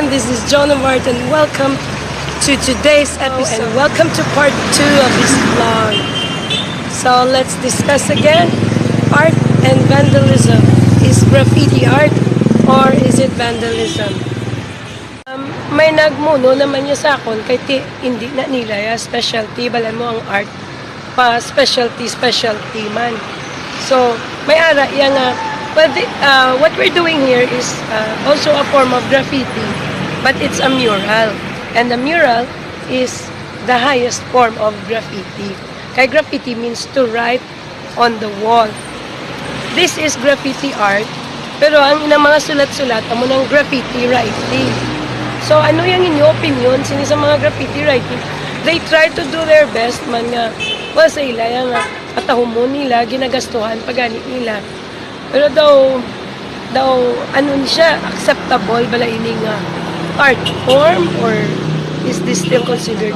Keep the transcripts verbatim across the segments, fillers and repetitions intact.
This is Joan of Arc, and welcome to today's episode. And welcome to part two of this vlog. So let's discuss again, art and vandalism. Is graffiti art or is it vandalism? Um, may nagmuno naman niya sa akon kay ti, hindi na nila ya specialty, bala mo ang art pa specialty, specialty man. So, may ara iya nga, well, the, uh, what we're doing here is, uh, also a form of graffiti, but it's a mural. And the mural is the highest form of graffiti. Kay graffiti means to write on the wall. This is graffiti art, pero ang inang mga sulat-sulat amo nang graffiti writing. So, ano yang inyo opinion sini sa mga graffiti writing? They try to do their best man nga, well, sa ila ya nga, katahumon nila, ginagastuhan pa gani nila. Pero daw, daw, ano ni siya, acceptable bala ini nga art form, or is this still considered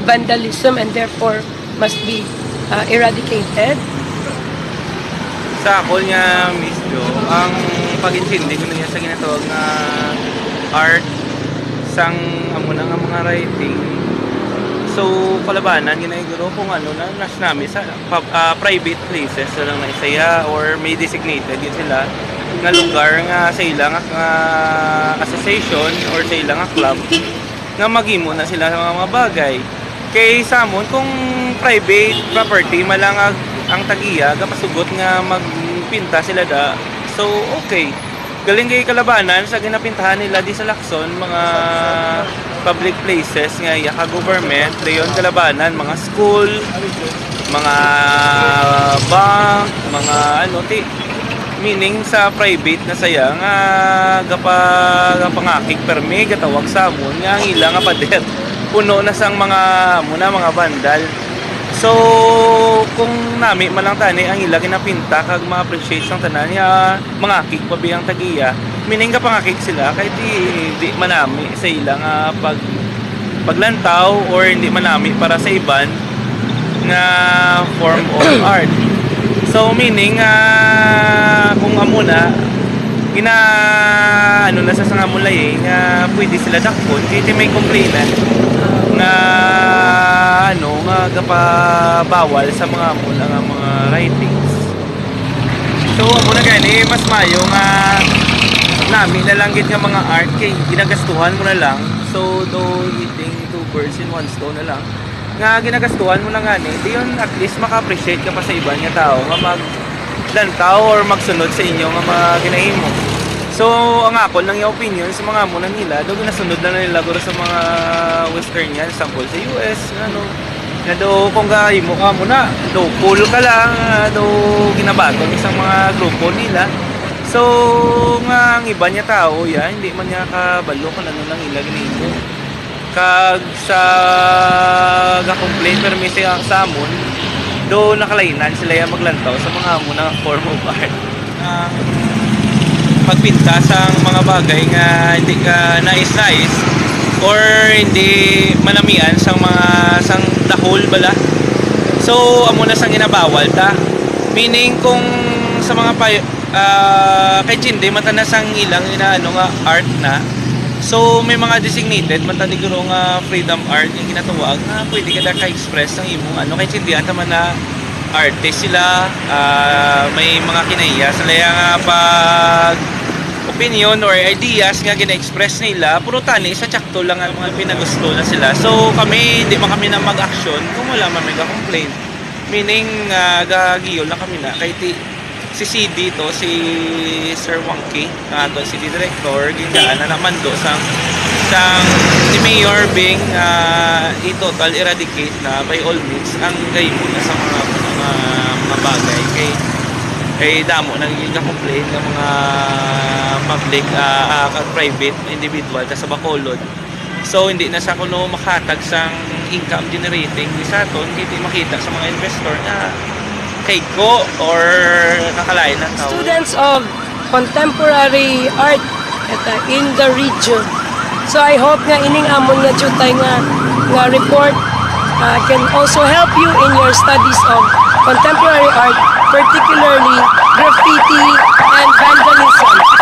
vandalism and therefore must be, uh, eradicated? Sa akon nga, Miss Jo, ang pag-intindi ko niya sa ginatawag nga art sang amo na nga mga writing. So, kalabanan gina guro kung ano na nas nami sa pub- ah, private places na lang na isaya or may designated yun sila nga lugar nga sa ila nga, nga association or sa ila nga club nga maghimo na sila sa mga, mga bagay. Kay sa amon, kung private property man lang ang, ang tag-iya, gapasugot nga magpinta sila da. So, okay. Galing kay kalabanan sa ginapintahan nila di sa Lacson, mga public places nga iya ka government, dayon kalabanan, mga school, mga bank, mga ano, ti, meaning sa private na saya nga gapa, gapangakig permi, gatawag sa amon nga ang ila nga pader puno na sang mga amo na, mga bandal. So, kung nami man lang tani ang ila ginapinta kag ma-appreciate sang tanan, ya mangakig pa biyang tag-iya, meaning gapangakig sila kay di, di manami sa ila nga pag paglantaw or hindi manami para sa iban nga form of art. So, meaning, ah, kung amo na, gina, ano na sa sanga mo lay, nga pwede sila dakpon, kay may complainant nga, ano, nga gapabawal sa mga amo na nga mga writings. So, amo na gani, mas mayo nga nami na lang gid nga mga art kay ginagastuhan mo na lang. So, do hitting two birds in one stone na lang. Nga ginagastuhan mo na gani, diyon at least maka-appreciate ka pa sa iban nga tao nga maglantaw or magsunod sa inyo nga mga ginahimo. So, ang akon lang yung opinion sa mga amo na nila, do ginasunod na nila guro sa mga western yan, sample sa U S, ano, nga do kung gahimo ka mo na, do cool ka lang, ah, do ginabaton sa mga grupo nila. So, nga ang iban niya tao, ya, hindi man niya kabalo kung ano nang ila ginahimo. Kag sa ga-complain permi sa, sa amon, do nakalainan sila ya maglantaw sa mga amo na form of art. Ang pagpinta sang mga bagay nga hindi ka nais-nais or hindi manamian sang mga sang dahol bala. So, amo na sang ginabawal ta. Meaning kung sa mga pa, ah, kay Chinde, mata na sang ilang inaano nga art na. So, may mga designated, mata ni guro nga freedom art yung ginatawag na pwede ka na ka-express ng imong ano. Kay Chinde, ata man na artist sila, ah, may mga kinaiya sila nga pag opinion or ideas nga gina-express nila, pero tani sa tsakto lang ang mga pinagusto na sila. So, kami, hindi man kami na mag-action kung wala man may complain. Meaning, ah, gagiyol na kami na. Kay ti, si C D to, si Sir Wangki, nga ato city director, gingaan na naman do sang, sang ni Mayor Bing, ah, i-total eradicate na by all means ang gaymo na sa mga, mga, mga bagay. Kay, kay damo na naging complain ng mga public, ah, ah, kag private individual ta sa Bacolod. So, hindi na sa kuno makahatag sang income generating sa aton, hindi makita sa mga investor na kay ko or kakalain ng tao. Students of contemporary art at, uh, in the region. So I hope nga ining amon nga jutay nga, nga report, uh, can also help you in your studies of contemporary art, particularly graffiti and vandalism.